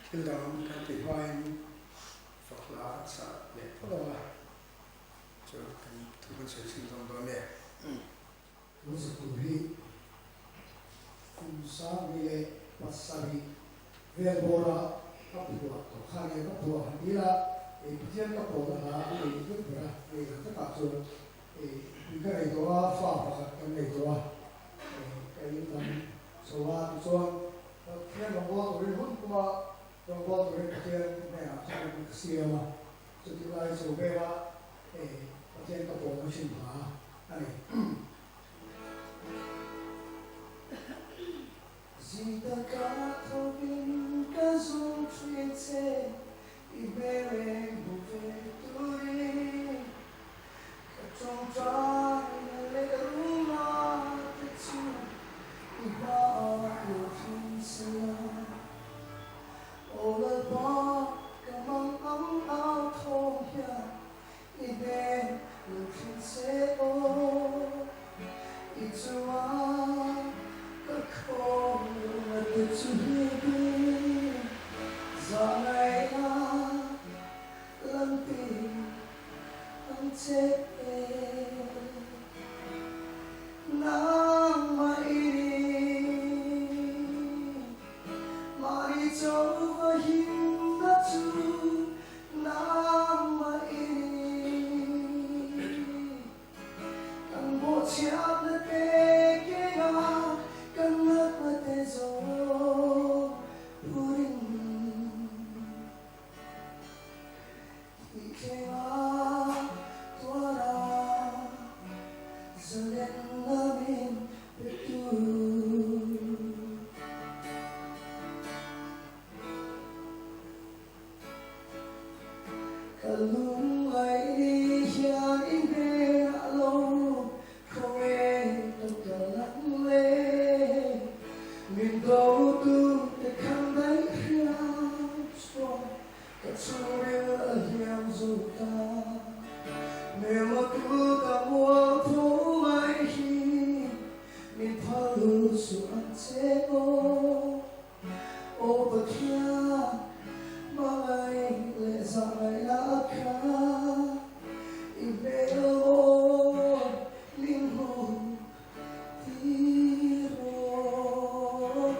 Thil dang kan ti hmain fak hla kan sah leh phawt ang a, chuan kan thu kan sawi chhun zawng dawn e. Tun satur hi kum 17 vel bawra ka phuah tawh kha nia ka phuah han ti ila ei Pathian ka pawhna hla a nei vek ber a, a nei ang takah chuan ei pui ka nei tawh a, fa pakhat kan nei tawh a, ei ka in lam chho a tichuan Pathian rawngbâwl turin hun puma rawngbâwl turin Pathian hnenah chuan ka siam a, chutih lai chho vela hei Pathian ka pawlna hrim hla a ni. Zita ka thawkin ka zawng thin che, i hmel eng hmu ve turin Ka tawngtaina leh ruma te chu i hmaah lo thleng se la. Aw Lalpa, ka mang ang au thawm hian i hmel lo thleng se aw. I chungah ka khawlna te chu hipin zahngaihna lantir ang che nangmah i ni mahni chauhva himna chu nangmah i ni kan bawhchhiatna te kenga kan natna te zawng phurin. Ka chhungril a hliam zo ta, hmel a kut a mual tho mai hi, min phal suh ang che aw. Aw Pathian, hmangaih leh zahngaihna a khat, i hmel mawi min hmuh tir rawh.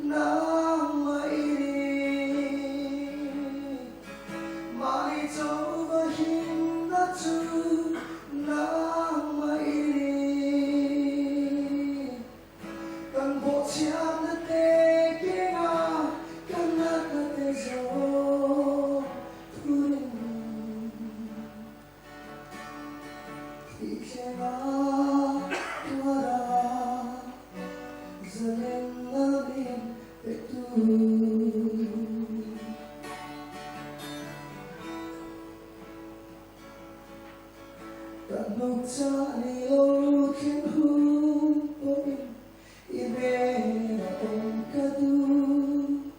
Nangmah i ni, mahni chauhva himna chu nangmah i ni. Kan bawhchhiatna te kenga kan natna te zawng thurin Thihthlenga tuara zalenna min pe tu. Ka hnuk chah ni lo thleng hun pawhin i hnenah awm ka duh.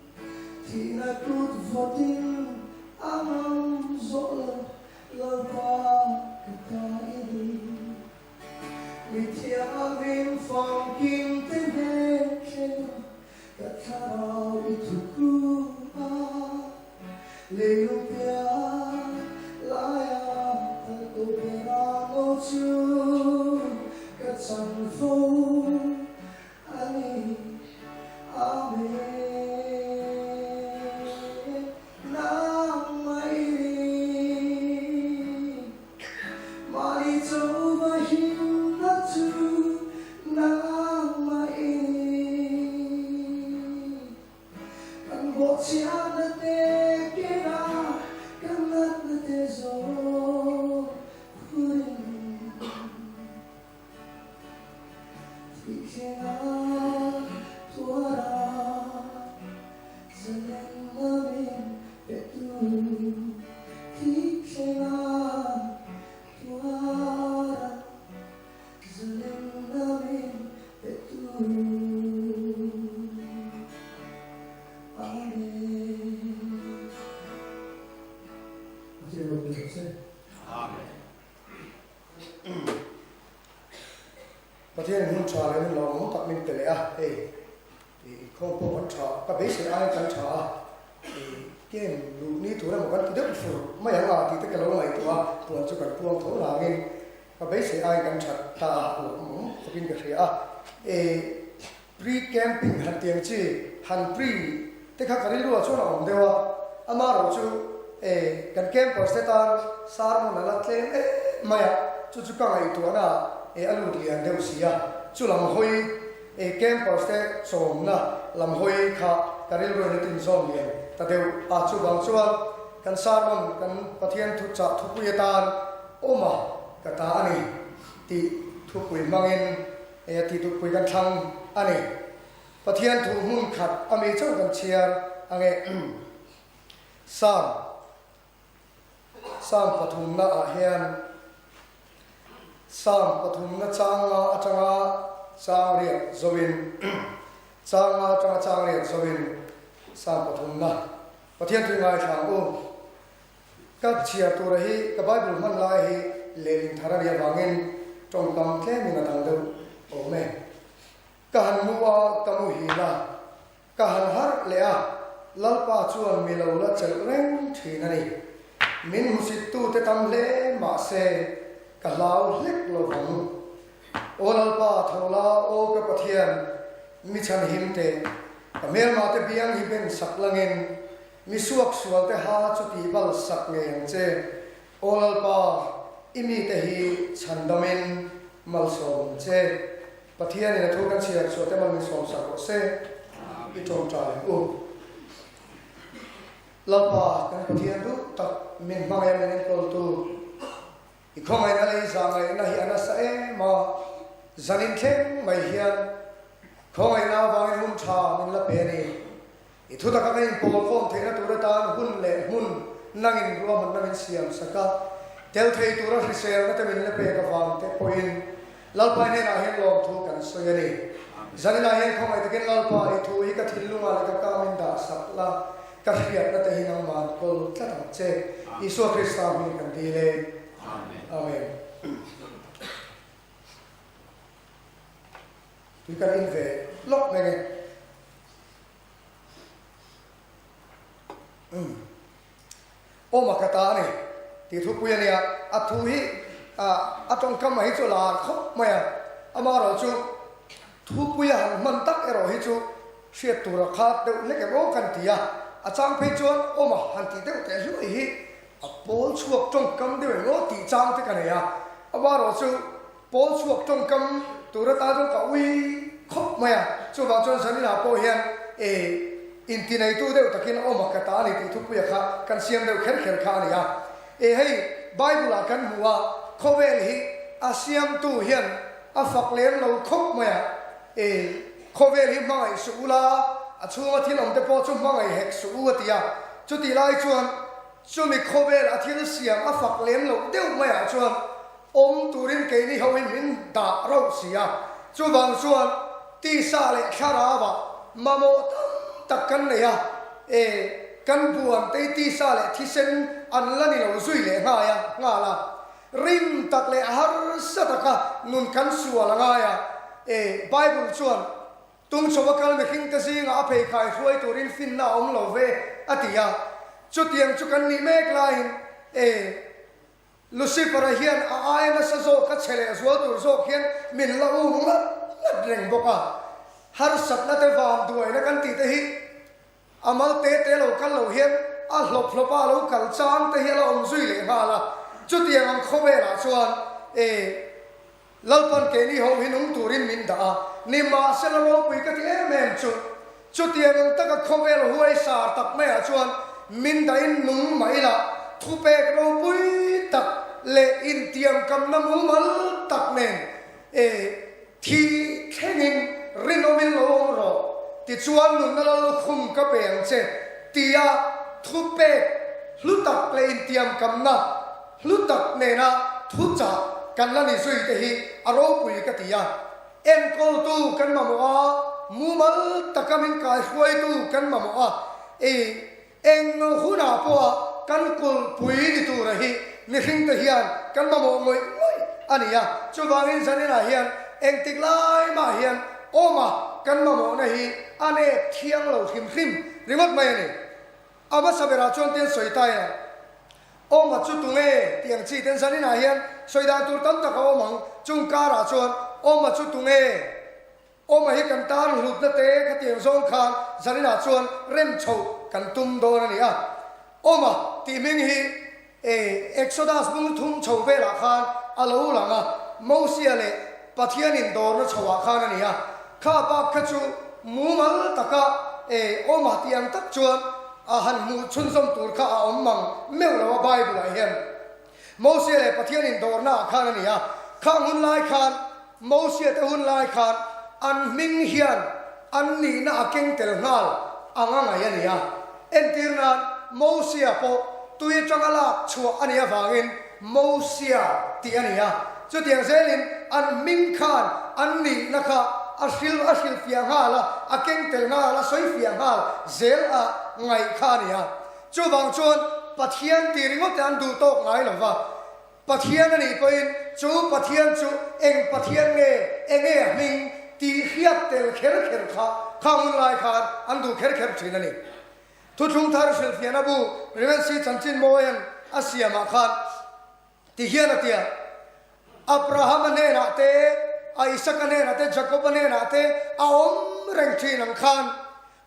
Thihna kut vawtin a ngam zawh lo Lalpa ka ta i ni. Mi thiangin famkim te hnen thleng a, ka thlarau i thukru a. Leilung pian laia kal ko ber a ngo chu ka chan fo a ni. Amen. Nangmah i ni, mahni chauhva himna chu nangmah i ni. Kan bawhchhiatna te kena kan natna te zawng phurin Thihthlenga tuara zalenna min pe tu Thihthlenga tuara zalenna min pe tu Amen. Pathian ropui rawh se. Amen. Pathianin hun tha leh hun lawmawm tak min pe leh a, hei inkhawm pawh kan tha, ka beisei aiin kan tha a, Game luh ni tur emaw kan ti deuh fur mai ang a tih te ka lo ngaihtuah a, puan chu kan puang tho nangin ka beisei aiin kan that ta a lawmawm khawpin ka hria a. Pre camping han ti ang chi han pre te kha ka rilruah chuan a awm deuh a, amaherawhchu kan campers te tan sermon a la tlem em mai a, chu chu ka ngaihtuahna ah a lut lian deuh si a, chu lam hawi campers te chawmna lam hawi kha ka rilruin a tinzawn lian ta deuh a, chuvang chuan kan sermon kan Pathian thuchah thupui atan awm a ka ta a ni tih thupui hmangin E ti duhpui kan thlang a ni. Pathian thu hmun khat a mi chauh kan chhiar ange. Psalm Psalm pathumna ah hian Psalm pathumna changa atanga chang riat zoin changa atanga chang riat zoin Psalm pathumna Pathian thu ngaithla ang u. Ka chhiar tura hi ka Bible hman lai hi lehling thar a nih avangin tawngkam tlemin a dang deuh awm e. Ka han mu a, ka muhil a, ka han harh leh a, Lalpa chuan mi lo la chelh reng thin a ni. Min hmusittute tam hle mah se ka hlau hlek lo vang. Aw Lalpa, tho la, aw ka Pathian, mi chhanhim teh, ka hmelmate biang hi ben sak langin Mi suak sual te ha chu tih bal sak ngei ang che. Aw Lalpa, i mite hi chhandamin malsawm ang che. Pathianin a thu kan chhiar chhuah te mal min sawm sak rawh se. I tawngtai ang u. Lalpa, kan Pathian duh tak min hmangaih a min enkawltu, i khawngaihna leh i zahngaihna hi a nasa em a, zanin thleng mai hian khawngaihna avangin hun tha min la pe a ni. I thu taka ka inpawl khawm theihna tur atan hun leh hmun nangin ruahmanna min siam sak a, tel thei tura hriselna te min la pek avang te pawhin Lalpa hnenah hian lawmthu kan sawi a ni. Zaninah hian khawngaih takin Lalpa i thu hi ka thinlungah leh ka kamin dah sak la, ka hriatna te hi nangman kawl tlat ang che. Isua Krista hming kan dil e. Amen. Tui kan in ve lawk mai nge. Umm. Awm a ka ta a ni tih thupui a nia. A thu hi a tawngkam hi chu lar khawp mai a, amaherawh chu thupui a han hman tak erawh hi chu hriat tur a khat deuh hlek em aw kan ti a, a chang phei chuan awm a han tih deuh teh hluai hi a pawl chhuak tawngkam deuh em aw tih chang te ka nei a, amaherawh chu Pawl chhuak tawngkam tur atan chuan ka ui khawp mai a, chuvang chuan Zanina pawh hian e intineitu deuh takin a awm a, ka ta a ni tih thupuia kha kan siam deuh kher kher kha a ni a. E hei Bible ah kan hmu a, khawvel hi a siamtu hian a fak lem lo khawp mai a, e khawvel hi hmangaih suh ula, a chhunga thil awm te pawh chu hmangaih hek suh u a ti a, chutih lai chuan chumi khawvel a thil siam a fak lem loh deuh maiah chuan Awm turin keini hoin min dah rauh si a, chuvang chuan tisa leh thlarauah mamawh tam tak kan nei a, e, kan buan te tisa leh thisen an la ni lo zui leh nghai a, nghal a, rim tak leh harsa taka nun kan sual a ngai a, e, Bible chuan Tungchhova kal mihringte zingah a pheikhai hruai turin finna a awm lo ve, a ti a, chutiang chu kan nih mek laiin, e. Lucifer-a hian a aia nasa zawk a che leh zual tur zawk hian min la um ngat ngat reng bawk a. Harsatna te van duaina kan tih te hi a mal te te lo kal lo hian a hlawp hlawpa a lo kal chang te hi a la awm zui leh nghal a. Chutiang ang khawvelah chuan e Lalpan keini ho hi nung turin min dah a, nimahsela ropui ka ti em em chu, chutiang ang taka khawvel huai sar tak maiah chuan min dahin nung mah ila, thupek ropui tak leh intiamkamna mumal tak nen e thi thlengin rinawmin lo awm rawh, tichuan nunna lal lukhum ka pe ang che tia thupek hlu tak leh intiamkamna Hlu tak nena thuchah kan la ni zui te hi a ropui ka ti a, enkawltu kan mamawh a, mumal taka min kaihruaitu kan mamawh a, i eng hunah pawha kan kulhpui ni tura hi mihringte hian kan mamawh ngawih ngawih a ni a, chuvangin zaninah hian engtik lai mah hian awma kan mamawhna hi a nep thiang lo hrim hrim ringawt mai a ni. A hmasa berah chuan tian sawi ta ila, Awm a chu tunge tih ang chi ten zaninah hian sawi dan tur tam tak a awm ang. Chung karah chuan awm a chu tunge? Awm a hi kan tan hlutna te khatiang zawng khan zaninah chuan rem chhoh kan tum dawn a ni a. Awm a tih hming hi e Exodus bung thum chho velah khan a lo lang a, Mosia leh Pathianin dawrna chhoah khan a ni a. Kha bak kha chu mumal taka e awm a tih ang tak chuan a han hmuh chhunzawm tur kha a awm mang meuh lo a Bible-ah hian. Mosia leh Pathianin dawrna ah khan a ni a, khang hun lai khan Mosia te hun lai khan an hming hian an nihna a keng tel nghal ang a ngaih a ni a. Entir nan Mosia pawh tui atanga lak chhuah a nih avangin Mosia tih a ni a, chutiang zelin an hming khan an nihna kha a hril a hrilhfiah nghal a, a keng tel nghal a, sawifiah nghal zel a ngaih kha a ni a. Chuvang chuan Pathian tih ringawt te an duh tawk ngai lo va, Pathian a nih pawhin chu Pathian chu eng Pathian nge, enge a hming tih hriat tel kher kher kha khang hun lai khan an duh kher kher thin a ni. Thuthlung thar hrilhfiahna bu Rev. C. Chanchin Mawian a siamah khan ti hian a ti a, Abrahama hnenah te, Isaka hnenah te, Jakoba hnenah te a awm reng thin ang khan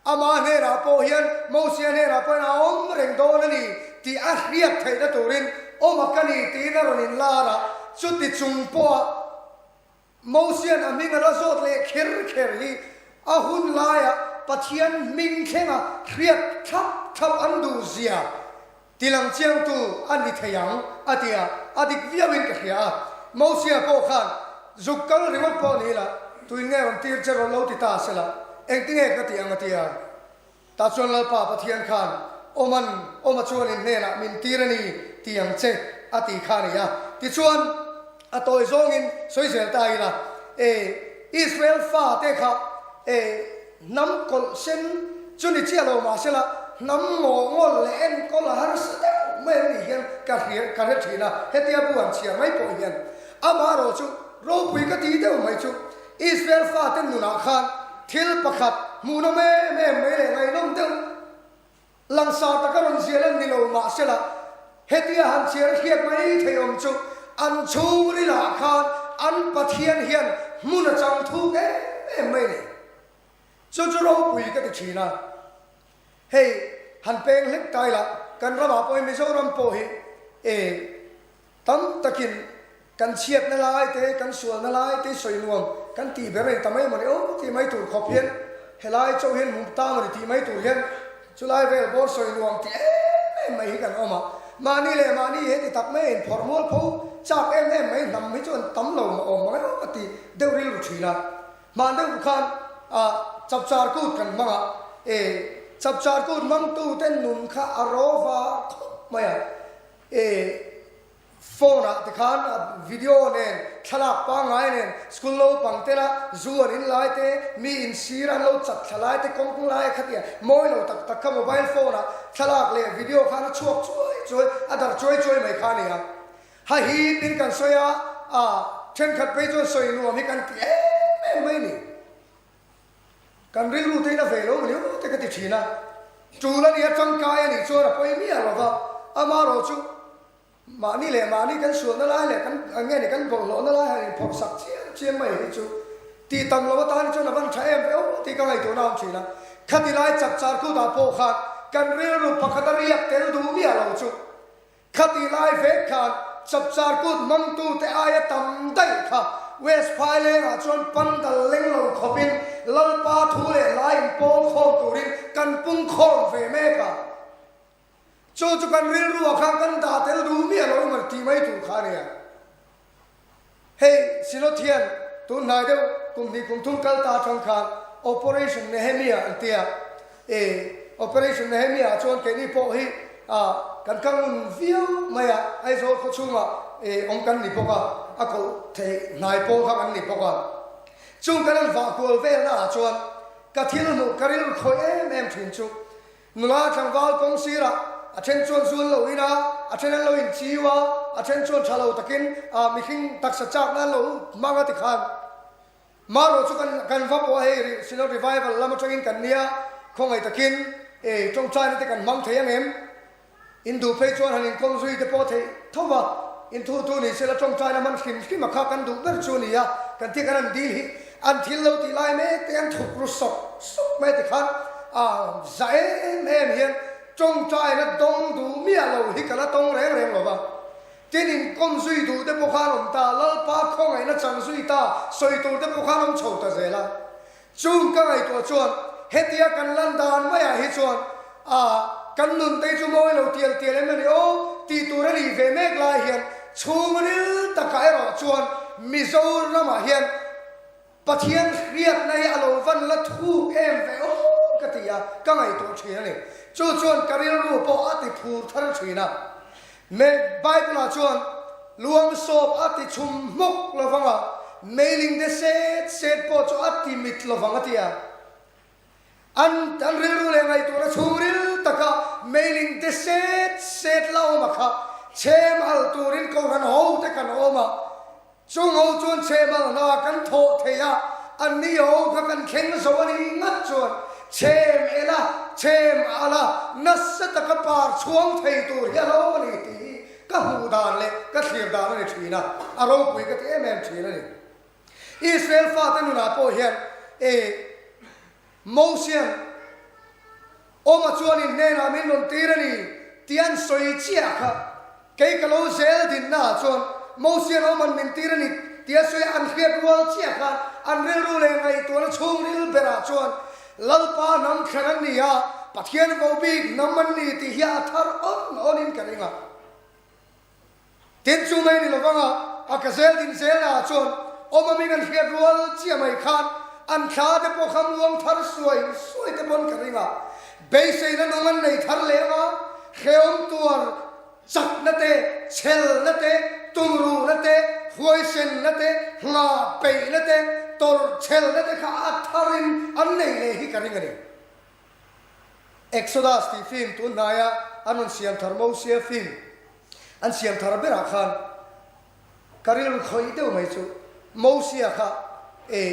amah hnenah pawh hian Mosia hnenah pawhin a awm reng dawn a ni tih a hriat theihna turin awm a ka ni tiin a rawn inlar a, chuti chung pawha Mosian a hming a la zawt leh kher kher hi a hun laia Pathian hming thlenga hriat thlap thlap an duh zia tilang chiangtu a ni thei ang a ti a, a dik viauin ka hria a. Mosia pawh khan zuk kal ringawt pawh ni ila tuin nge rawn tir che rawn lo ti ta sela engtinge ka tih ang a ti a. Tah chuan Lalpa Pathian khan, Awman, Awma chuan in hnenah min tir a ni ti ang che, a ti kha a ni a. Tichuan, a tawi zawngin sawi zel ta ila, e, Israel fate kha, e, hnam kawlh sen chu ni chiah lo mah sela, hnam ngawngawl leh enkawl a harsa deuh mai an nih hian ka hria, ka hre thin a, hetia bu an chhiar mai pawh hian. Amaherawh chu ropui ka ti deuh mai chu, Israel fate nunah khan thil pakhat hmuhnawm em em mai leh ngaihnawm deuh langsar taka rawn zial an ni lo mahsela hetia han chhiar a hriat mai thei awm chu an chhungrilah khan an Pathian hian hmun a chang thuk em em mai a ni. Chu chu ropui ka ti thin a, hei han peng hlek ta ila kan ramah pawh hi Mizoram pawh hi e Tam takin kan chhiatna lai te, kan sualna lai te sawi nuam kan tih ber a ni ta mai mawni aw tih mai tur khawp hian helai chauh hian hmu ta mawni tih mai tur hian chulai vel bawr sawi nuam tih em em mai hi kan awm a. Mahni leh mahni heti tak mai a inphawrh mual pho chak em em mai hnam hi chu an tam lo mah awm mang emaw a ti deuh rilru thin a. Hman deuh khan ah chapchar kut kan hmang a, e chapchar kut hmangtute nun kha a rawva khawp mai a. E phone ah te khan video nen thlalak pangngai nen school naupang te la zu an in lai te mi in sir an lo chat thla lai te kawng lai a khatia mawi lo tak tak kha mobile phone ah thlalak leh video khan a chhuak chuai chuai a dar chuai chuai mai kha a ni a ha hip in kan sawi a a thenkhat phei chuan sawi nuam hi kan ti em em mai a ni. Kan rilru te in a ve lo mawni aw te ka ti thin a, tul a nia tangkai a nih chuan a pawi miah lo va, amaherawh chu mahni leh mahni kan sualna lai leh kan nge ni kan bawlhhlawhna lai han inphawrh sak chiam chiam mai hi chu tih tam lo atan hi chuan a van tha em ve aw tih ka ngaihtuahna a awm thin a, khati lai chapchar kutah pawh khan kan rilru pakhat a riak tel duh miah lo chu Khatih lai vek khan chapchar kut hmangtute aia tam daih kha West Phailengah chuan pandal leng lo khawpin Lalpa thu leh hla inpawl khawm turin kan pung khawm ve mek a. Chu chu kan rilruah khan kan dah tel duh miah lo emaw tih mai tur kha a nia. Hei Synod hian tun hnai deuh kum hnih kum thum kal ta atang khan Operation Nehemia an ti a, e Operation Nehemia ah chuan keini pawh hi kan kal ngun viau mai a, Aizawl khaw chhungah e awm kan ni bawk a, a koh theih hnai pawl kha kan ni bawk a. Chung kan han vah kual velna ah chuan ka thil hmuh ka rilru khawih em em thin chu Nula tlangval kawng sirah a then chuan zu an lo in a, a then an lo inchiu a, a then chuan tha lo takin mihring taksa chakna an lo hmang a tikhan Marawh chu kan kan va pawh a hei Synod Revival lam atangin kan nia khawngaih takin. E, tawngtaina te kan hmang thei ang em? In duh phei chuan han inkawm zui te pawh theih tho va, in thu thu ni sela tawngtaina hman hrim hrim a kha kan duh ber chu a ni a, kan thik an han dil hi an thil lo tih lai mek te an thuk ru sawk sawk mai ti khan a za em em hian tawngtaina dawng duh miah lo hi ka la tawng reng reng lo va. Tin inkawm zui duh te pawh khan awm ta, Lalpa khawngaihna chang zui ta sawi tur te pawh khan awm chho ta zel a. Chung ka ngaihtuah chuan hetia kan lan dan maiah hi chuan a kan nun te chu mawi lo tial tial em a ni aw tih tur a nih ve mek lai hian chhungril takah erawh chuan Mizoramah hian Pathian hriatna hi a lo van la thuk em ve aw ka ti a, ka ngaihtuah thin a ni. Chu chuan ka rilru pawh a ti phur thar thin a. Me Bible-ah chuan luang sawp a ti chhum hmawk lo vang a, meiling de set set pawh chu a ti mit lo vang a ti a. An an rilru leh ngaihtuahna chhungril taka meiling de set set la awm a kha chhem al turin kohhran ho te kan awm a. Chung ho chuan chhemal hna kan thawh thei a, anni ho kha kan thleng zo a nih ngat chuan chhem el a, chhem al a, nasa taka par chhuang thei tur hi a lo awm a ni tih hi ka hmuh dan leh ka thlir dan a ni thin a, a ropui ka ti em em thin a ni. Israel fate nunah pawh hian e Mosian Awma chuan in hnenah min rawn tir a ni tih an sawi chiah kha. Kei ka lo zel dinna ah chuan Mosian Awman min tir a ni tih a sawi an hriat rual chiah khan an rilru leh ngaihtuahna chhungril berah chuan Lalpa hnam thlan an ni a, Pathian vo bik hnam an ni tih hi a thar awn awnin ka ring a. Tin chu mai ni lovang a, a ka zel din zelna ah chuan awm a ming an hriat rual chiah mai khan an thla te pawh kham luang thar suai suai te pawn ka ring a, beiseina nung an nei thar leh ang a, hrehawm tuar chakna te, chhelna te, tumruhna te, huaisenna te, nghah peihna te, tawrh chhelna te kha a tharin an nei leh hi ka ring a ni. Exodus tih film tun hnaia an rawn siam thar Mosia film an siam thar berah khan ka rilru khawih deuh mai chu Mosia kha e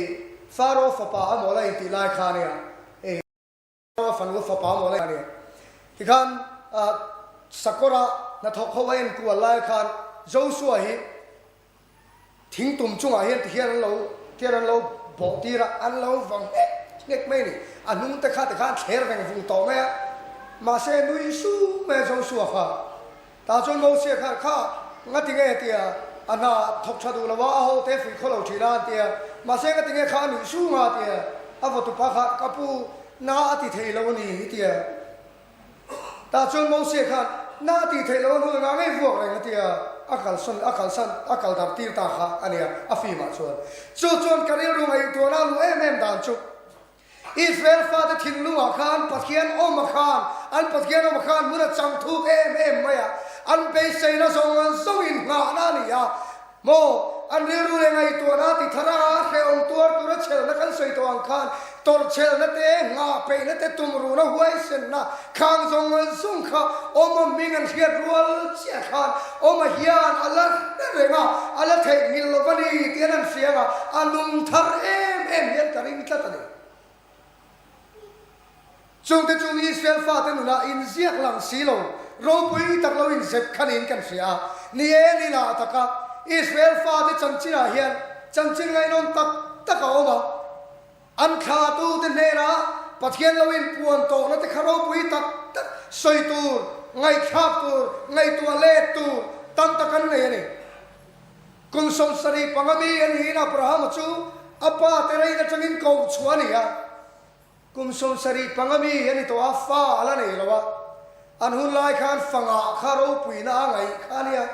Pharaoh fapa a maw la intih lai kha ania e Pharaoh fanu fapa a maw la ania tikhan sakawra hnathawk ho a enkual lai khan Joshua hi Thing tum chungah hian tihian an lo tihian an lo bawh tir a, an lo vang nghek nghek mai a ni. A hnung te kha tikhan an thler veng vung tawh mai a, mahse nui sum mai a Joshua kha. Tah chuan Moses khan kha ngati nge tia a hna thawk tha duh lo a, a ho te fuih khaw lo thin a an ti a, mahse ngati nge kha a nuih sung a tia a vawtupa kha ka pu na a ti thei lo a ni hi tia. Tah chuan Moses khan, Na tih theih loh a hnu engah ngei vuak reng a ti a, a kalsawn, a kalsan, a kal darh tir ta kha a nia, a fimah chuan. Chu chuan ka rilru ngaihtuahna a luh em em dan chu, Israel fate thinlungah khan Pathian awm a khan, an Pathian awm a khan hmun a chang thuk em em mai a, an beiseina zawng zawngin nghahna a ni a, Maw, an rilru leh ngaihtuahna ti thar a, hrehawm tuar tura chhelna kan sawi tawh ang khan tawrhchhelna te, nghah peihna te, tumruhna huaisenna khang zawng zawng kha awma hming an hriat rual chiah khan awma hian a la hre reng a, a la theihnghilh lo va ni tih an han hria ang a, a nung thar em em hian ka ring tlat a ni. Chungte chu Israel fate nunah inziak lang si lo, ropui tak lo inzep kha niin kan hria a. Ni e, ni lah taka Israel fate chanchinah hian chanchin ngaihnawm tak tak a awm a. An thlatute hnenah Pathian lo inpuan tawhna te kha ropui tak tak sawi tur, ngaihthlak tur, ngaihtuah let tur tam tak an nei a ni. Kum 75 mi a niin Abrahama chu a pa te rein atangin koh chhuah a ni a. Kum 75 mi a ni tawh a, fa a la nei lo a. An hun lai khan fa ngah kha ropuina a ngaih kha a nia.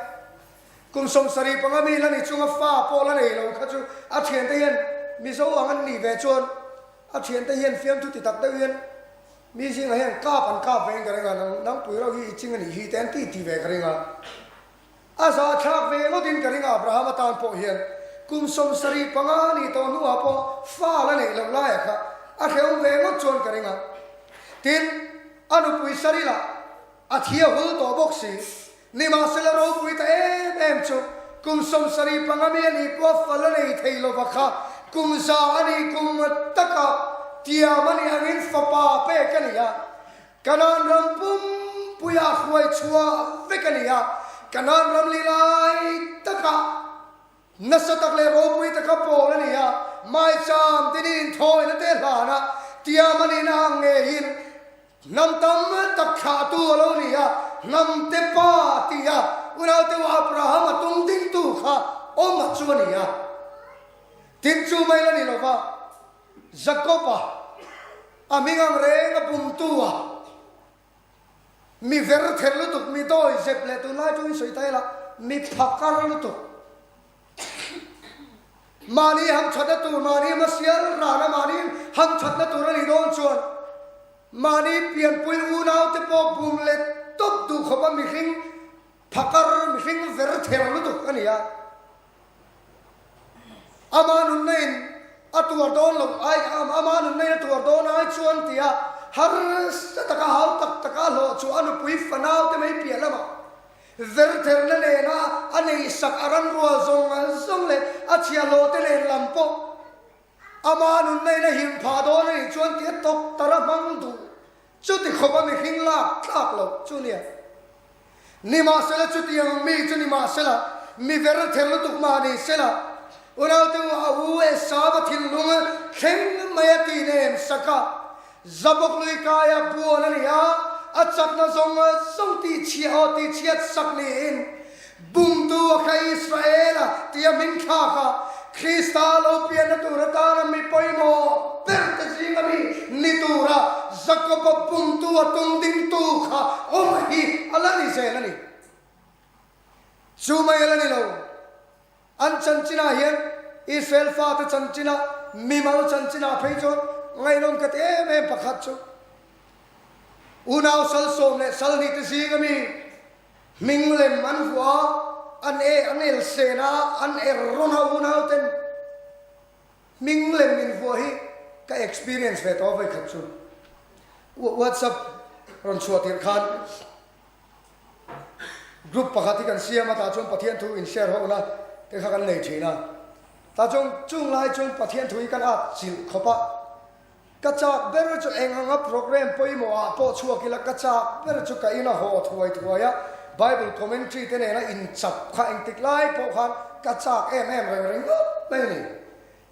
Kum 75 mi la ni chunga fa pawh la nei lo kha chu a thiante hian Mizo ang an nih ve chuan a thiante hian fiamthu ti tak deuh hian mi zingah hian kap an kap ve in ka ring a, nangpui reuh hi i ching a nih hi te an ti ti ve ka ring a. A zahthlak ve ngawtin ka ring a, Abraham atan pawh hian kum 75 nih tawh hnuah pawh fa la neih loh laiah kha a hrehawm ve ngawt chuan ka ring a. Tin, a nupui Sarila a thi a hul tawh bawk si. Nimahsela ropui ta em em chu kum 75 mi a nih pawh fa la nei thei lova kha kum za a nih kum taka tiam a nih angin fapa pek a ni a. Kanaan ram pumpuia hruai chhuah vek a ni a, Kanaan ram li lai takah nasa tak leh ropui taka pawl a ni a, maicham tinin thawina te hlana tiam a nihna ang ngeiin hnam tam tak thlahtu a lo ni a, hnam te pa tia unaute u Abraham-a tung dingtu kha awm a chu a ni a. Tin chu mai la ni lova, Jakob-a a hming ang reng a bumtu a, mi ver ther lutuk, mi dawi zep leh tunlai chu in sawi ta ila, mi phakar lutuk. Mahni hamthatna tur, mahni hmasial rana mahni hamthatna tur a nih dawn chuan mahni pianpui unaute pawh bum leh tawp duh khawpa mihring phakar, mihring ver ther lutuk a ni a. Ama nunna in a tuar dawn loh ai ama nunna in a tuar dawn ai chuan tia harsa taka hau tak taka hlawh chu a nupui fanau te mai piah lamah vertherna nena a neihsak a ran rual zawng zawng leh a chhiahhlawh te nen lam pawh ama nunna in a him phah dawn a nih chuan tia tawp tara hmang duh Chuti khawp a mihring lak tlak loh chu nia. Nimahsela chutiang mi chu nimahsela mi ver ther lutuk mah ni sela, unaute u a u Esava thinlung thleng mai a ti nem sak a, Zabawk lui kaia buan a ni a, a chakna zawng zawng tih chhiah aw tih chhiat sak niin Bumtu a kha Israela tia hming thlak a, Krista lo pianna tur atana mi pawimawh ber te zinga mi ni tura Jakoba bumtu a tum dingtu kha awm hi a la ni zel a ni. Chu mai a la ni lo. An chanchinah hian Israel fate chanchinah, mimal chanchinah phei chuan ngaihnawm ka ti em em pakhat chu unau sal sawm leh sal hnih te zinga mi Hming lem an vuah a, an e an el sen a, an er rawn a unau ten hming lem in vuah hi ka experience ve tawh vawi khat chu. WhatsApp rawn chhuah tirh khan group pakhat hi kan siam a, tah chuan Pathian thu in share ho na te kha kan nei thin a, tah chuan chung lai chuan Pathian thu hi kan at chilh khawp a. Ka chak ber chu eng anga program pawimawh ah pawh chhuak ila ka chak ber chu ka in a haw thuai thuai a, Bible commentary te nena inchap kha engtik lai pawh khan ka chak em em reng ringawt mai a ni.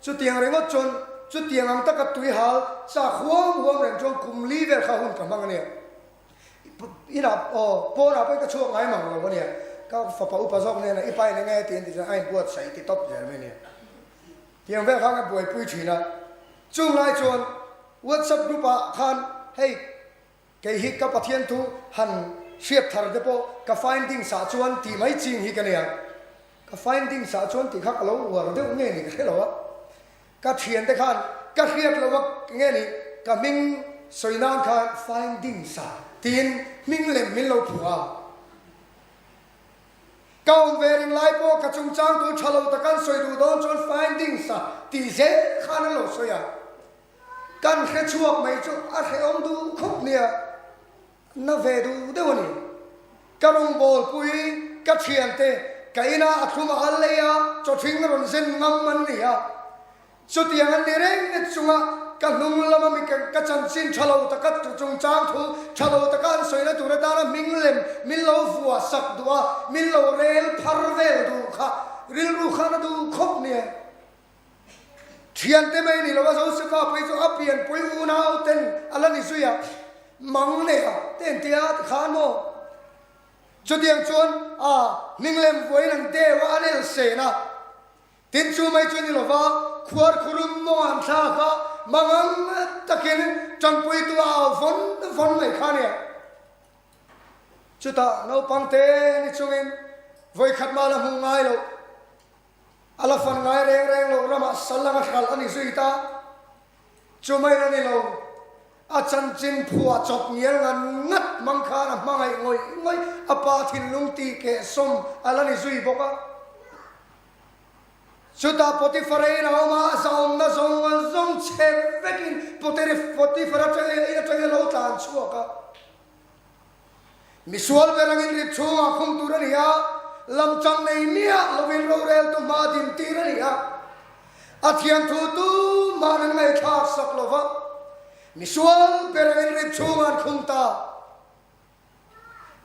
Chutiang ringawt chuan chutiang ang taka tui hal chak huam huam reng chuan kum li vel kha hun ka hmang a nia. Inah aw pawnah pawhin ka chhuak ngai mang lo a nia. Ka fapa upa zawk hnenah i pa in enge tiin tichuan a inbuatsaih ti tawp zel mai a nia. Tiang vel khan ka buaipui thin a, chung lai chuan WhatsApp group ah khan hei kei hi ka Pathian thu han hriat thar te pawh ka findings ah chuan tih mai ching hi ka nia, ka findings ah chuan tih kha ka lo uar deuh nge ni ka hre lo a, ka thian te khan ka hriat lo a nge ni ka hming sawi nan khan findings ah tiin hming lem min lo phuah a. Ka awm ve reng lai pawh ka chungchang tur tha lo tak an sawi duh dawn chuan findings a tih zel khan an lo sawi a, kan hre chhuak mai chu a hrehawm duh khawp nia, na ve duh deuh a ni. Ka rawngbawlpui ka thiante ka inah a thlum a al lei a, chawthing rawn zen ngam an ni a, Chutiang an ni reng e chunga ka hnung lama mi ka chanchin tha lo taka chungchang thu tha lo taka an sawina tur atana hming lem min lo vuah sak duh a, min lo rel phar vel duh kha rilru khan a duh khawp nia. Thiante mai ni lo a Josefa pui chu a pianpui unau ten a la ni zui a, mang nei a te an tia ti khan maw? Chutiang chuan a hming lem vuahin an deu a, an elsen a. Tin chu mai chu ni lova, khuar khurum mawng an thlak a, mangang takin tanpuitu a au vawn vawn mai kha nia. Chutah naupang te ni chungin vawikhat mah la hmuh ngai loh, a la fan ngai reng reng loh ramah sal anga hralh a ni zui ta. Chu mai la ni lo, a chanchin phuah chawp ngial ngan ngat hmang khan a hmangaih ngawih ngawih, a pa thinlung tih kehsawm a la ni zui bawk a. Chutah Potifara in a awm a, a zahawmna zawng zawng chhe vekin Potifara in atangin a lo tlan chhuak a. Misual ber angin rit chhungah khum tur a ni a, lamchang nei miah lovin roreltu hma din tir a ni a. A thianthu tumah an ngaihthlak sak lo va. Misual ber angin rip chhungah an khung ta.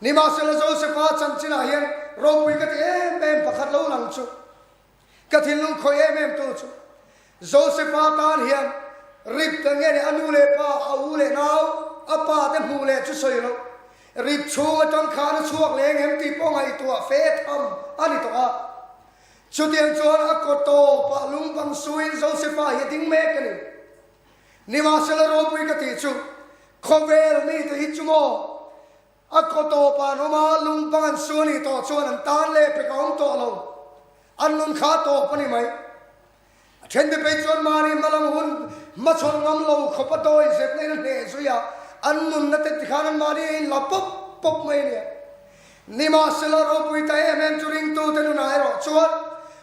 Nimahsela Josefa chanchinah hian ropui ka ti em em pakhat lo lang chu. Ka thinlung khawih em em tu chu Josefa tan hian rip ta nge ni a nu leh pa, a u leh nau, a pa te hmuh leh chu sawi lo. Rip chhung atang khan a chhuak leh engem tih pawh ngaihtuah fe tham a ni tawh a. Chutiang chuan a kaw tawpah lungbang suin Josefa hi a ding mek a ni. Nimahsela ropui ka tih chu khawvel mite hi chu maw a kaw tawpah an awm a, lungbang an su a nih tawh chuan an tan leh pek a awm tawh lo. An nun kha a tawp a ni mai. A thente phei chuan mahni hmalam hun hmachhawn ngam lo khawp a dawi zepna in a hneh zui a, an nunna te tikhan an mahni a inla pawp pawp mai a nia. Nimahsela ropui ta em em chu ringtute nunah erawh chuan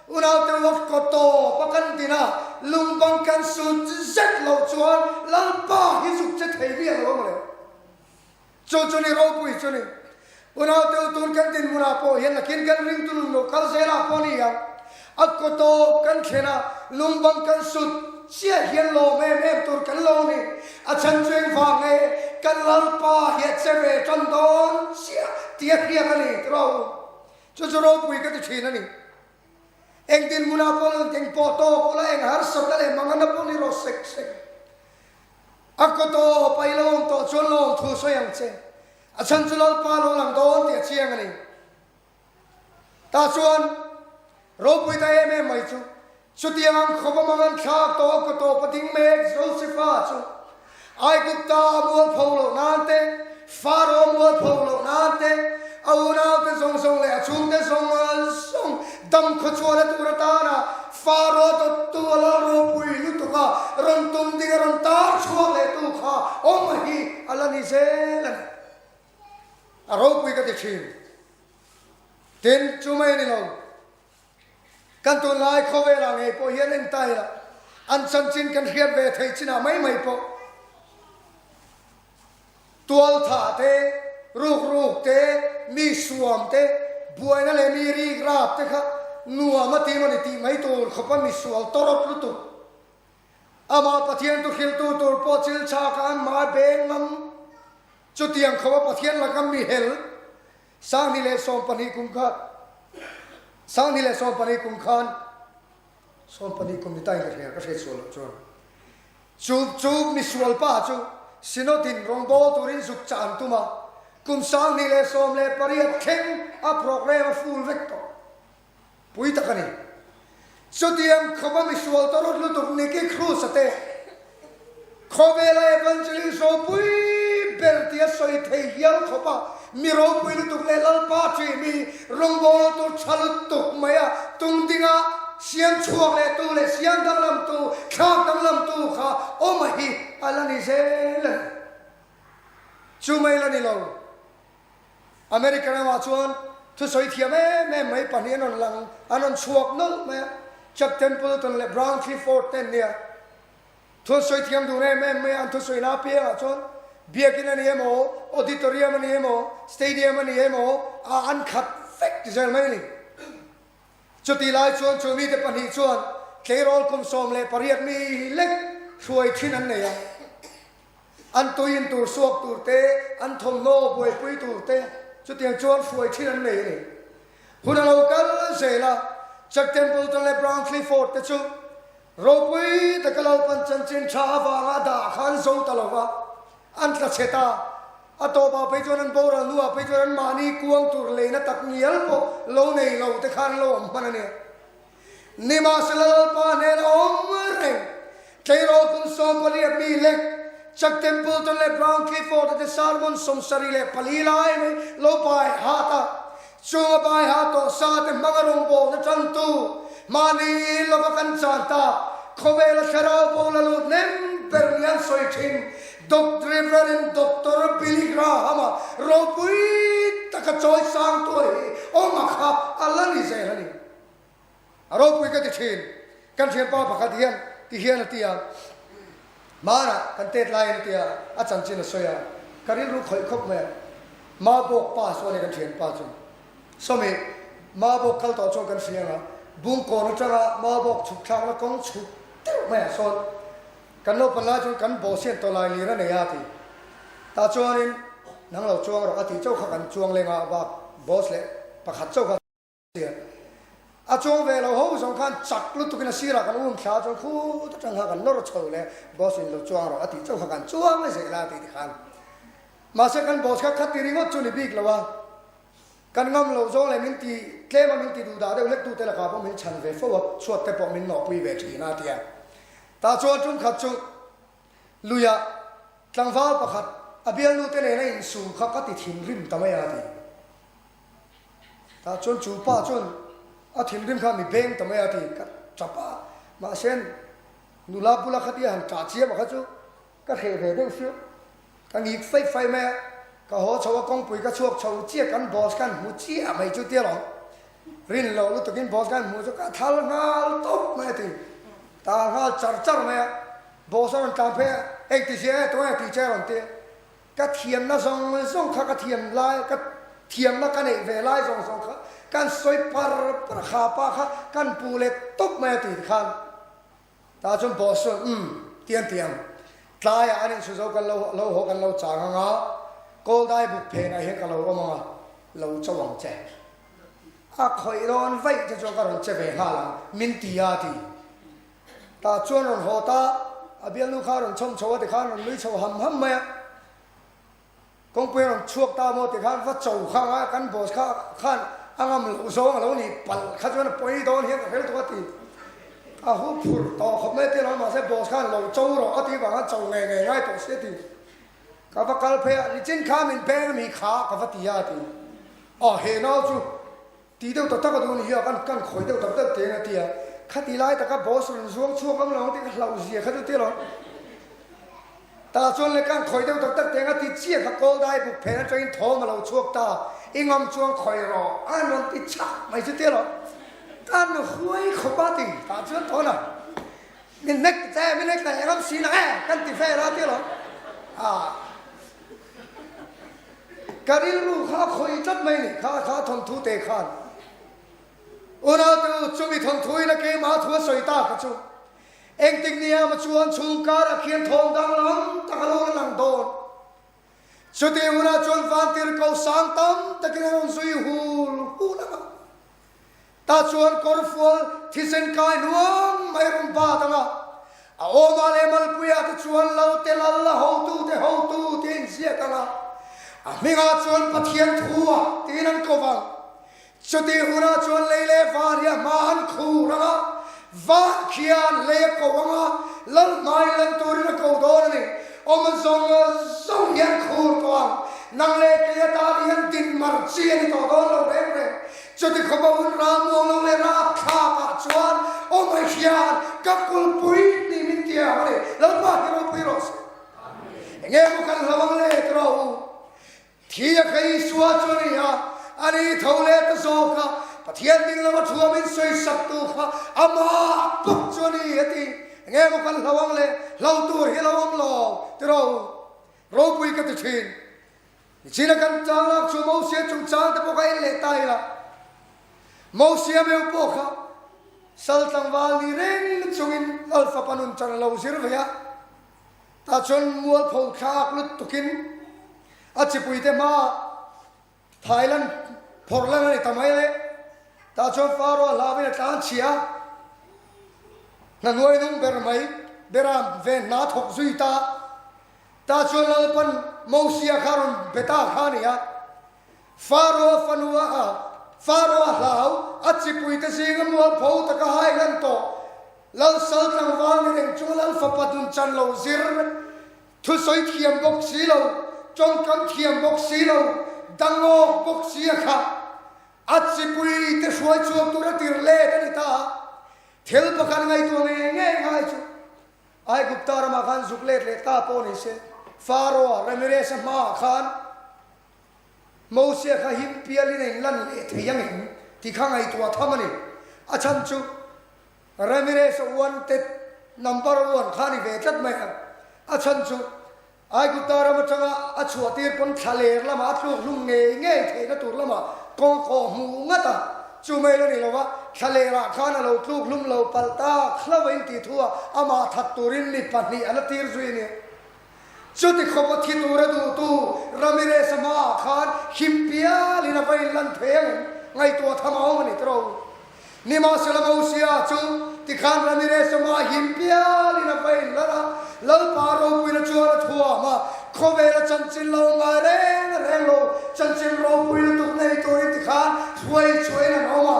unaute uak kaw tawp a kan din a, lungbang kan sut zet loh chuan Lalpa hi zuk che thei miah lo ang le. Chu chu ni ropui chu ni. Unaute u tun kan dinhmunah pawh hian nakin kan ringtu nun lo kal zelah pawh ni ang. A kaw tawp kan thlen a, lungbang kan sut chiah hian lawm em em tur kan lo ni. A chhan chu engvang nge kan Lalpa hi a che ve tan dawn chiah tih a hriat a ni tiraw u. Chu chu ropui ka ti thin a ni. Eng dinhmunah pawh lo eng pawh tawk ula eng harsatna leh manganna pawh ni rawh sek sek. A kaw tawp a i lo awm tawh chuan lawm thu sawi ang che. A chhan chu Lalpa lo lang dawn tih a chiang a ni. Tah chuan ropui ta em em mai chu chutiang ang khawp a mang an thlak tawh a kaw tawp a ding mek Josefa chu Aigupta a mualpho loh nan te, Faro a mualpho loh nan te, a unaute zawng zawng leh a chhungte zawng zawng dam khawchhuahna tur atana Faro a dawttu a lal ropui lutuk a rawn tum ding a rawn tar chhuak leh tu kha awm hi a la ni zel a ni. A ropui ka ti thin. Tin, chu mai a ni lo. Kan tunlai khawvelah ngei pawh hian en ta ila, an chanchin kan hriat ve theih chinah mai mai pawh tualthah te, rukruk te, mi suam te, buaina leh mi rik rap te kha nuam a ti maw ni tih mai tur khawpa misual tawrawt lutuk. Amah Pathian tu hriltu tur pawh chil chhakah an mah beng ngam. Chutiang khawpa Pathian laka mi hel 2012 kum kha 2012 kum khan 12 kum ni tain ka hria ka hriat sual loh chuan chu chu misual pa chu Synod in rawngbâwl turin zuk chah an tum a, kum 2018 thleng a programme a full vek tawh. Pui tak a ni. Chutiang khawpa misual tawrh lutuk Nicky Cruz-a te khawvela evangelist ropui ber tia sawi thei hial khawpa mi ropui lutuk leh Lalpa ṭih mi rawngbâwl tur ṭha lutuk mai a tung dinga siam chhuak leh tu leh siam danglamtu, thlak danglamtu kha awm a hi a la ni zel a ni. Chu mai la ni lo. America ramah chuan thusawi thiam em em mai pahnih an rawn lang, an rawn chhuak nawlh mai a, Chuck Templeton leh Brown Clifford te an nia. Thu an sawi thiam dun em em mai a, an thusawina apiangah chuan biakin a ni emaw, auditorium a ni emaw, stadium a ni emaw, a an khat vek zel mai a ni. Chutih lai chuan chu mite pahnih chuan tleirawl kum 18 mi lek hruai thin an nei a. An tuiin tur suak tur te, an thawmhnaw buaipui tur te chutiang chuan hruai thin an nei a ni. Hun a lo kal zel a, Chuck Templeton leh Brown Clifford te chu ropui taka Lalpan chanchin tha avanga dah kha an zo ta lo va, an tla chhe ta. A tawpah phei chuan an boral hnuah phei chuan an mahni kuang tur leina tak ngial pawh lo nei lo te khan an lo awm hman a nia. Nimahsela Lalpa hnena awm reng tleirawl kum 18 mi lek Chuck Templeton leh Brown Clifford a te sermon 74 lai mai lo bai hat a, chung a bai hat tawh sa te hmanga rawngbawlna tantu mahni lova kan chan ta khawvela thlarau pawl a lut nem ber ni an sawi thin Doctor Reverend Doctor Billy Graham-a ropui taka chawi sang tuah hi awm a kha a la ni zel a ni. A ropui ka ti thin. Kan thianpa pakhat hian ti hian a ti a, Hmanah kan tet laiin a ti a, a chanchin a sawi a, ka rilru khawih khawp mai a. Mabawk pa chu a ni kan thianpa chu. Sawmi, Mabawk kal tawh chuan kan hria ang a, Bungkawn atanga Mabawk chhuk thlakna kawng chhuk deuh maiah sawn. Kan naupan lai chuan kan boss hian tawlai lir a nei a ti. Tah chuanin nang lo chuang rawh a tih chauh kha kan chuang leng a, bak boss leh pakhat chauh kha sia. A chuang ve lo ho zawng khan chak lutukin a sirah kan um thla chuan khut atang kha kan nawr chho leh boss in lo chuang rawh a tih chauh kha kan chuang zel a tih tikhan. Mahse kan boss kha khati ringawt chu ni bik lo a. Kan ngam lo zawng leh min ti tlem a min ti duh dah deuh hlek tute lakah pawh min chhan ve fo a, chhuat te pawh min nawhpui ve thin a tia. Tah chuan tum khat chu luiah tlangval pakhat a bialnu te nena insu kha ka ti thinrim ta mai a ti. Tah chuan chu pa chuan a thinrim kha mi beng ta mai a ti ka tap a, mahse nula bula khatia han tah chiam a kha chu Ka hreh ve deuh sia. Ka ngik faih faih mai a, ka haw chho a kawngpui ka chhuak chho chiah kan boss khan hmu chiah mai chu tia lo. Rin loh lutukin boss khan hmu chu ka thal nghal tawp mai a ti. Ta nghal char char mai a, boss a rawn tlan phei a, engti zia nge tunge tih che a rawn ti a. Ka thiamna zawng zawng kha ka thiam lai, ka thiamna ka neih ve lai zawng zawng kha kan sawi par par a, kha pa kha kan pu leh tawp mai a ti tikhan. Tah chuan boss chuan, Umm, tiang tiang, tlaiah an inchhu zo kan lo lo haw kan lo chang ang a, Kawldai buk phenah hian ka lo awm ang a, lo cho ang che. A khawih dawn vaih te chuan ka rawn che ve nghal ang, min ti a ti. Tah chuan rawn haw ta, a bialnu kha a rawn chhawm chho a tikhan rawn nui chho ham ham mai a. Kawngpui a rawn chhuak ta maw tikhan va cho kha anga kan boss kha khan a ngam loh zawng a lo nih palh kha chuan a pawi dawn hian ka hrel tawh a ti. A hu phurh tawh khawp mai a ti lo mahse boss khan lo cho rawh a tih vang khan cho ngei ngei ngai tawh si a ti. Ka va kal phei a, nichin kha min peng a mi kha ka va ti a a ti. Aw he nau chu Tih deuh tak tak a duh a ni hi a, kan kan khawih deuh tak tak teng a ti a, khati lai taka boss rawn zuang chhuak awm lo ang tih ka hlauh zia kha chu ti lo. Tah chuan le kan khawih deuh tak tak teng a ti chiah kha kawl dai buk phen atangin thawm a lo chhuak ta, i ngam chuan khawih rawh a rawn ti chak mai chu ti lo. Kan huai khawp a ti, tah chuan tawn a, min hnek ta che, min hnek ta engam si nang e, kan ti vel a ti lo. Ah. Ka rilru kha a khawih tlat mai ni, kha kha thawnthu te khan Unau te u, chumi thawnthu in a keimah thu a sawi ta kha chu engtik ni emaw chuan chhung karah khian thawm danglam tak a lo la lang dawn. Chutih hunah chuan vantirhkoh sang tam takin a rawn zui hul hul ang a, Tah chuan kawrfual thisen kai nuam mai rawn bat ang a, a awmah leh malpuiah te chuan lo te lal a hotu te hotu tiin ziak ang a, a hmingah chuan Pathian thu a tiin an ko vang. Chutih hunah chuan lei leh van hi a hma an khur ang a, van khian lei a ko ang a, lal hmai lan turin a ko dawn a ni. Awm zawng zawng hian khur tawh ang, nang leh kei atan hian din mar chi a ni tawh dawn lo reng reng. Chuti khawpa hun ram muang lo leh rapthlak ah chuan awm ai hian ka kulpui ni min ti ang a ni. Lalpa hi ropui rawh se. Enge maw kan hlo ang le ti rawh u. Thi a kha Isua chu a ni a, a ni tho leh ta zawk a, Pathian ding lama thu a min sawisak tu kha amah bawk chu a ni a ti. Enge maw kan hlo ang le, hlo tur hi lo awm lo ti rawh u. Ropui ka ti thin. Nichina kan chang lak chu Mosia chungchang te pawh kha en leh ta ila, Mosia meu pawh kha sal tlangval ni reng chungin Lal fapa nun chan a lo zir ve a, tah chuan mualpho thlak lutukin a chipuite hmaah Thailand phawrh lan a ni ta mai le, tah chuan Pharaoh a hlauin a tlan chhia a, hna hnuai nung ber mai bera ven hna thawk zui ta. Tah chuan Lalpan Mosia kha rawn be ta kha a ni a, Pharaoh fanu a a, Pharaoh a hlau, a chipuite zinga mualpho taka hai hlan tawh, Lal sal tlangval ni reng chunga Lal fapa dun chan lo zir, thusawi thiam bawk si lo, tawngkam thiam bawk si lo, dangawk bawk si a kha a chipuite hruai chhuak tura tir let a ni ta a, thil pakhat ngaihtuah ngei ngei ngai chu Aigupta ramah khan zuk let leh ta pawh ni se, Pharaoh-a Ramirez-a hmaah khan Mosia kha him pialin a inlan leh thei ang em tih kha ngaihtuah tham a ni. A chhan chu Ramirez-a wanted number one kha a ni ve tlat mai a. A chhan chu Aigupta ram atanga a chhuah tir pawn thla ler lamah a tluk hlum ngei ngei theihna tur lamah kawng kawh hmuh ngat a, chu mai la ni lo va. Thlalerah khan a lo tluk hlum lo palh tak hlo a intih thu a, amah that turin mi pahnih a la tir zui a ni. Chuti khawpa thi tura duhtu Ramirez-a hmaah khan him pialin a va inlan thei ang em? Ngaihtuah tham a awm a ni tawh. Nimahsela Mosia chu tikhan Ramirez-a hmaah him pialin a va inlan a, Lalpa ropuina chuan a thuam a, khawvela chanchin lo ngai reng reng lo, chanchin ropui lutuk nei turin tikhan hruai chhuahin an awm a.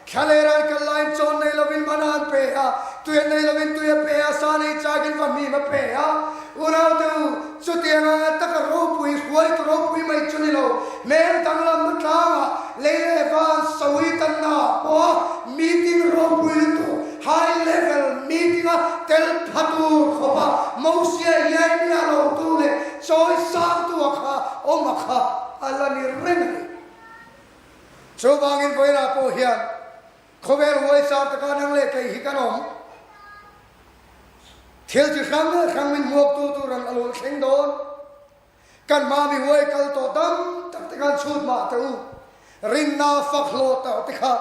Thlalera an kal laiin chawn nei lovin mana an pe a, tui an nei lovin tui a pe a, sa nei chakin vahmim a pe a. Unaute u, chutiang anga taka ropui, hruaitu ropui mai chu ni lo, hmel danglamna tlangah lei leh van sawi tanna ah pawha meeting ropui lutuk, high level meeting a tel pha tur khawpa Mosia iai miah lo tu leh chawi sangtu a kha awm a kha a la ni reng a ni. Chuvangin vawiinah pawh hian khawvel huaisar taka nang leh kei hi kan awm. Thil chi hrang hrang min hmuaktu tur an a lo thleng dawn. Kan hma mi huai kal tawh tam tak te khan chhut mah teh u. Rinna fak hlawh tawh te kha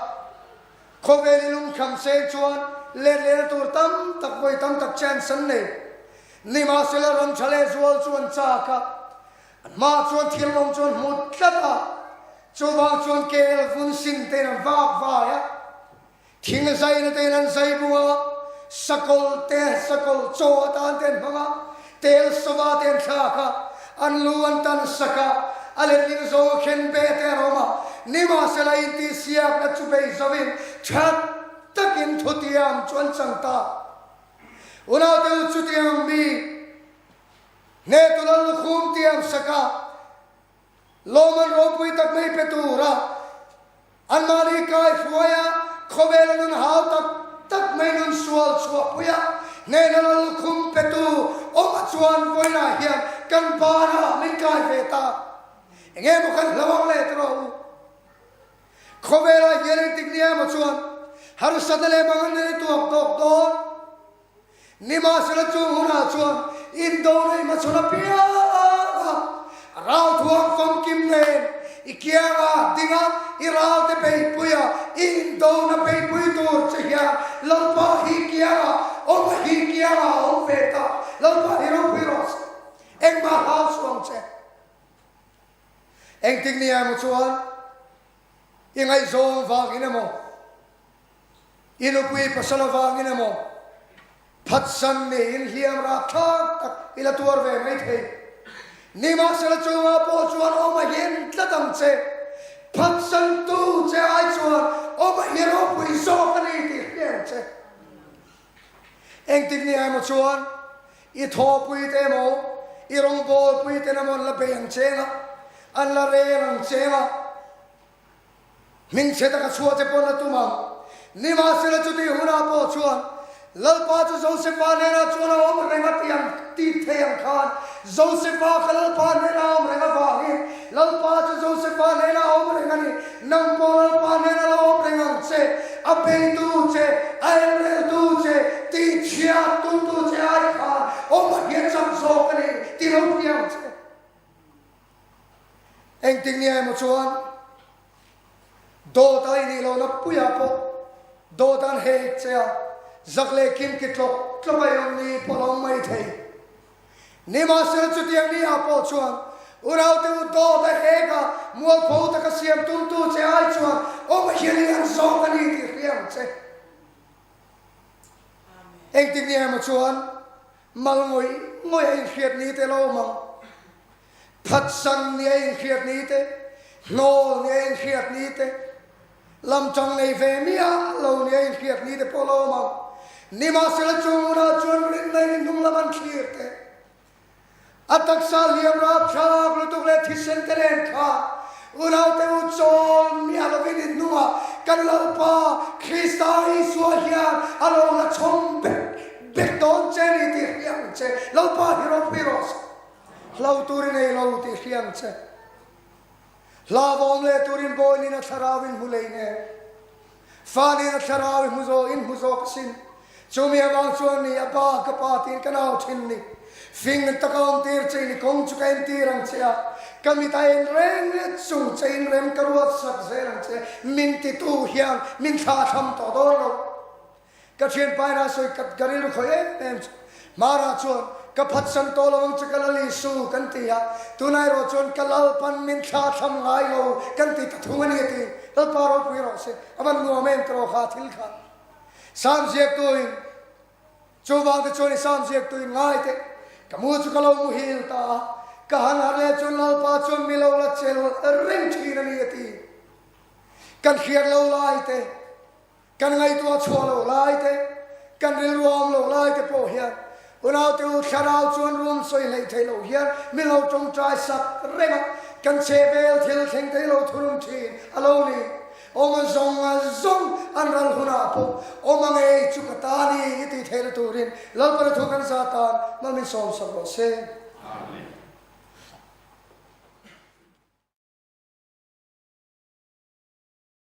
khawvel i lungkham seng chuan let lehna tur tam tak vawi tam tak chance an nei. Nimahsela ram tha leh zual chu an chak a. An hmaah chuan thil lawng chu an hmu tlat a, chuvang chuan kel vun sin tein an vak vai a, thing zaina tein an zai bung a, sakawlh te sakawlh chaw atan te an hmang a, tel sava te an thlak a, an lu an tan sak a, a letling zawnga khen beh te an awm a, nimahsela intihsiakna chu bei zovin tha takin thutiam chu an chang ta. Unaute u chutiang mi. Hnetu lal lukhum tiam saka lawmman ropui tak mai pe tura anmahni kai hruaia khawvela nun hau tak tak mai nun sual chhuahpuia hnena lal lukhum petu awm a chuan vawiinah hian kan banah min kai ve ta. Enge maw kan hlo ang le tawh u? Khawvelah hian engtik ni emaw chuan harsatna leh manganna hi tuak tawk dawn. Nimahsela chung hunah chuan indo nei hmachhawn apiang a, ralthuang famkim nen i kianga ding a, i ralte beihpui a, i indona beihpui tur che hian Lalpa hi kianga awm a hi kianga a awm ve ta. Lalpa hi ropui rawh se. Engmah hlau suh ang che. Engtik ni emaw chuan i ngaihzawng vangin emaw, I nupui pasal avangin emaw phatsan niin hliam rapthlak tak i la tuar ve mai thei. Nimahsela chungah pawh chuan awm a hin tlat ang che. Phatsantu che ai chuan awm a hi ropui zawk a ni tih hria ang che. Engtik ni emaw chuan i thawhpui te emaw, i rawngbawlpui ten emaw an la bei ang cheng a, an la rel ang cheng a. Hmingchhe taka chhuah che pawn a tum ang. Nimahsela chutih hunah pawh chuan Lalpa chu Josefa hnenah chuan a awm reng a ti ang tih thei ang khan Josefa kha Lalpa hnenah a awm reng avangin Lalpa chu Josefa hnenah a awm reng a ni. Nang pawh Lalpa hnenah lo awm reng ang che. A beitu che, a elreltu che, tihchhiat tumtu che ai khan awm a hian chak zawk a ni ti lo hria ang che. Engtik nia emaw chuan dawt a inih lohna puiah pawh dawt an hek che a, zak leh kim ki tlawk tlawk a i awm ni pawh lo mai thei. Nimahsela chutiang ni ah pawh chuan unaute u dawt a hek a, mualpho taka siam tumtu che ai chuan awm hian i an zawk a ni tih hria ang che. Engtik nia emaw chuan mal ngawih ngawih a inhriat ni te lo awm ang. Phatsan ni a inhriat ni te, hnawl ni a inhriat ni te, lamtang nei ve miah lo ni a inhriat ni te pawh lo awm ang. Nimahsela chung hunah chuan rinna in hnung lam an thlir te, a taksa hliam rapthlak lutuk leh thisen te nen kha unaute u chawl miah lovin in hnungah kan Lalpa Krista Isua hian a lo la chhawm bek bek dawn che ni tih hria ang che. Lalpa hi ropui rawh se. Hlau turin ei lo tih hria ang che. Hlauhawm leh turin bawiin a thlarau in hmu lei nen. Fanin a thlarau i hmu zawk in hmu zawk asin. Chumi avang chuan ni a pa ka pa tiin ka nau thin ni. Fing taka awm tir che in i kawng chu ka entir ang che a, ka mit a en reng let chung che in rem ka ruat sak zel ang che, min titu hian min thlah tham tawh dawn lo. Ka thianpa in a sawi kat ka rilru khawih em em chu. Hmarah chuan ka phatsan tawh lo ang che ka lal Isu kan ti a, tunah erawh chuan ka Lalpan min thlah tham ngai lo kan ti ta thung a ni a ti. Lalpa ropui rawh se, a van nuam em ka rawh kha thil kha. Sam ziaktuin Chuvang te chuan i sam ziaktuin ngai teh, ka mu chu ka lo muhil ta a, ka han harh leh chuan Lalpa chuan mi lo la chel reng thin a ni a ti. Kan hriat lo lai te, kan ngaihtuah chhuah lo lai te, kan rilru a awm lo lai te pawh hian Unaute u thlarau chuan rum sawi hleih theih loh hian min lo tawngtai sak reng a, kan chhehvel thil thleng thei lo thunun thin a lo ni. Awm a zawng a zawng an ral hunah pawh awm a ngei chu ka ta ni i tih theihna turin Lalpana thu kan za tan mal min sawmsak rawh se.